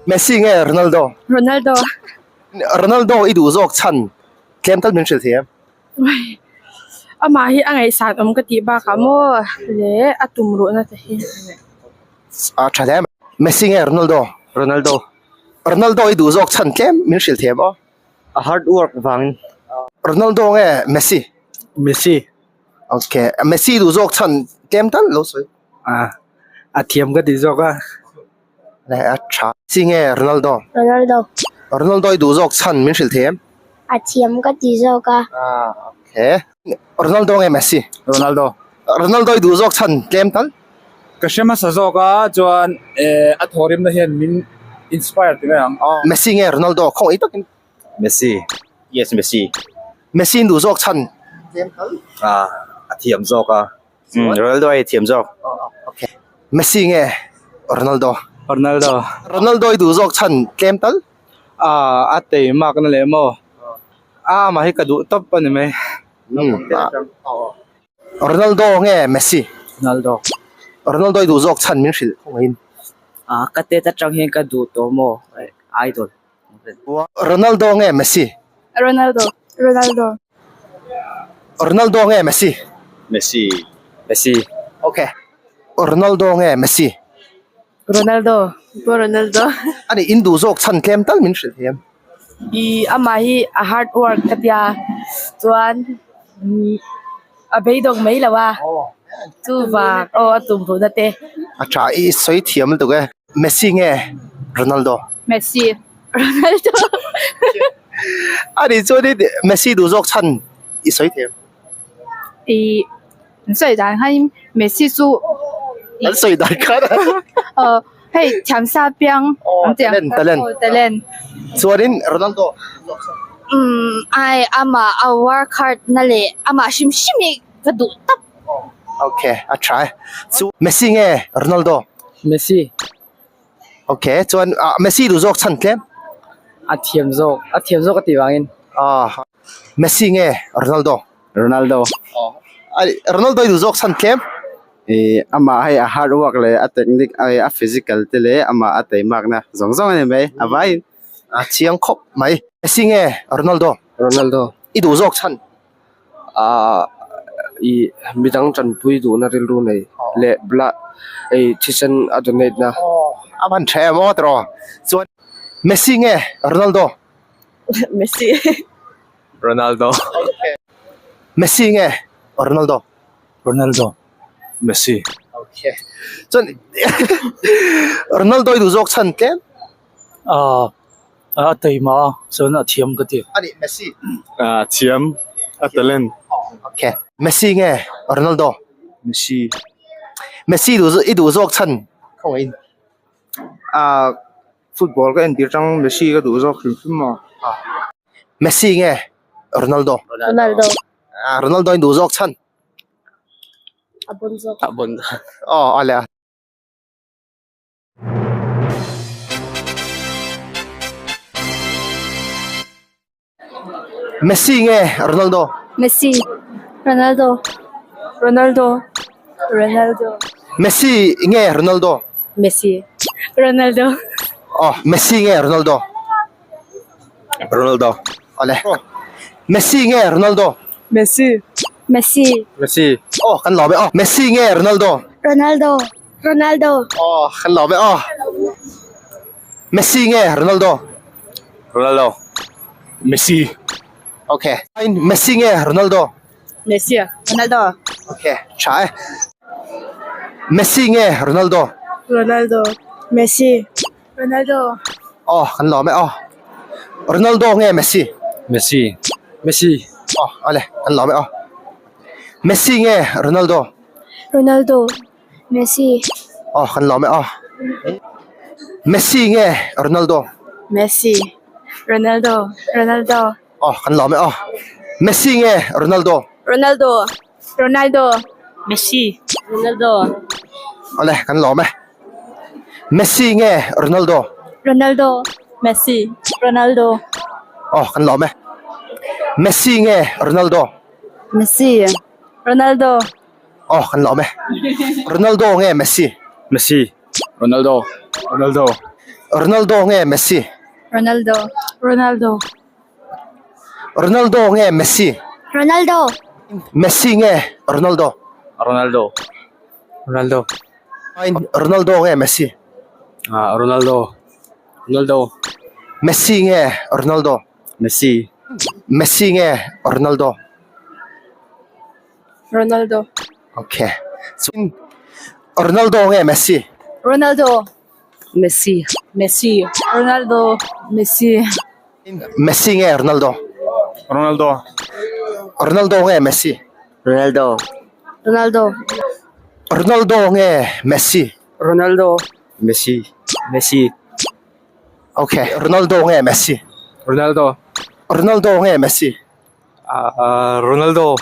Messi nge Ronaldo? Ronaldo. Ronaldo i duh zawk chhan tlem tal min hrilh thei em? Amah hi a ngaihsan awm ka tih bakah maw leh a tum ruhna te hi. A tha hle mai. Messi nge Ronaldo? Ronaldo. Ronaldo i duh zawk chhan tlem min hrilh thei em aw? A hard work vangin. Ronaldo nge Messi? Messi. Ok, Messi duh zawk chhan tlem tal lo sawi. A thiam ka tih zawk a. Leh a tha. Messi nge Ronaldo? Ronaldo. Ronaldo i duh zawk chhan min hrilh thei em? A thiam ka ti zawk a. Ah ok. Ronaldo nge Messi? Ronaldo. Ronaldo i duh zawk chhan tlem tal? Ka hre hmasa zawk a chuan eh a thawhrimna hian min inspire ti mai ang. Messi nge Ronaldo khawngaih takin? Messi. Yes Messi. Messi in duh zawk chhan tlem tal? Ah a thiam zawk a. Ronaldo ai thiam zawk. Okay. Messi nge Ronaldo? Ronaldo. Ronaldo i duh zawk chhan tlem tal? Ah a tei mak na leh maw? A amah hi ka duh tawp a ni mai. Ronaldo nge Messi? Ronaldo. Ronaldo i duh zawk chhan min hrilh khawngaihin. Ah ka tet atang hian ka duh tawh maw? Idol. Ronaldo nge Messi? Ronaldo. Ronaldo. Ronaldo nge Messi? Messi. Messi. Ok. Ronaldo nge Messi? Ronaldo. Pu Ronaldo. Ani in duh zawk chhan tlem tal min hrilh thei em? I amah hi a hard work ka tia chuan a beidawng mai lo a chuvang aw a tum duhna te. A tha i sawi thiam lutuk e. Messi nge Ronaldo? Messi. Ronaldo. Ani chuan i Messi duh zawk chhan i sawi thei em? I an sawi dan khan Messi chu An sawi dan khan aw hei thiam sa piang an tih ang talent talent aw talent. Chuanin Ronaldo Umm ai amah a work hard na leh amah hrim hrim hi ka duh tawp. Ok a tha e. Chu Messi nge Ronaldo? Messi. Ok chuan ah Messi duh zawk chhan tlem? A thiam zawk a thiam zawk a tih vangin. Ah Messi nge Ronaldo? Ronaldo. Ronaldo i duh zawk chhan tlem? Ih amah hei a hard work leh a technique a physical te leh amah a teimakna zawng zawng a ni mai a vaiin. A chiang khawp mai. Messi nge Ronaldo? Ronaldo. I duh zawk chhan? Ah ih midang tanpui duhna rilru nei leh blood ei thisen a donate na. A hman tha em aw tiraw? Chuan Messi nge Ronaldo? Messi. Ronaldo. Messi nge Ronaldo? Ronaldo. Messi. Okay. Chuan Ronaldo i duh zawk chhan tlem? Ah a taima a chuan a thiam ka ti. Ani Messi. A thiam a talent. Okay. Messi nge Ronaldo? Messi. Messi duh i duh zawk chhan khawngaih in. Ah Football ka entir tang Messi ka duh zawk hrim hrim a. Messi nge Ronaldo? Ronaldo. Ah Ronaldo in duh zawk chhan? A bon zawk. A bon. Aw a leh a. Messi nge Ronaldo? Messi. Ronaldo. Ronaldo. Ronaldo. Messi nge Ronaldo? Messi. Ronaldo. Aw Messi nge Ronaldo? Ronaldo. Awle. Messi nge Ronaldo? Messi. Messi. Messi. Aw kan lawm e aw. Messi nge Ronaldo? Ronaldo. Ronaldo. Aw kan lawm e aw. Messi nge Ronaldo? Ronaldo. Messi. Ok. Messi nge Ronaldo? Messi. Ronaldo. Ok, tha e. Messi nge Ronaldo? Ronaldo. Messi. Ronaldo. Aw kan lawm e aw. Ronaldo nge Messi? Messi. Messi. Aw ale kan lawm e aw. Messi nge Ronaldo? Ronaldo. Messi. Aw kan lawm e aw. Messi nge Ronaldo? Messi. Ronaldo. Ronaldo. Aw kan lawm e aw. Messi nge Ronaldo? Ronaldo. Ronaldo. Messi. Ronaldo. Awle kan lawm e. Messi nge Ronaldo? Ronaldo. Messi. Ronaldo. Aw kan lawm e. Messi nge Ronaldo? Messi. Ronaldo. Aw kan lawm e. Ronaldo nge Messi? Messi. Ronaldo. Ronaldo. Ronaldo nge Messi? Ronaldo. Ronaldo. Ronaldo nge Messi? Ronaldo. Messi nge Ronaldo? Ronaldo. Ronaldo. Ronaldo nge Messi? Ah, Ronaldo. Ronaldo. Messi nge Ronaldo? Messi. Messi nge Ronaldo? Ronaldo. Okay. Chuan Ronaldo nge Messi? Ronaldo. Messi. Messi. Ronaldo. Messi. Messi nge Ronaldo? Ronaldo. Ronaldo nge Messi? Ronaldo. Ronaldo. Ronaldo nge Messi? Ronaldo. Messi. Messi. Okay. Ronaldo nge Messi? Ronaldo. Ronaldo nge Messi? Ah, Ronaldo.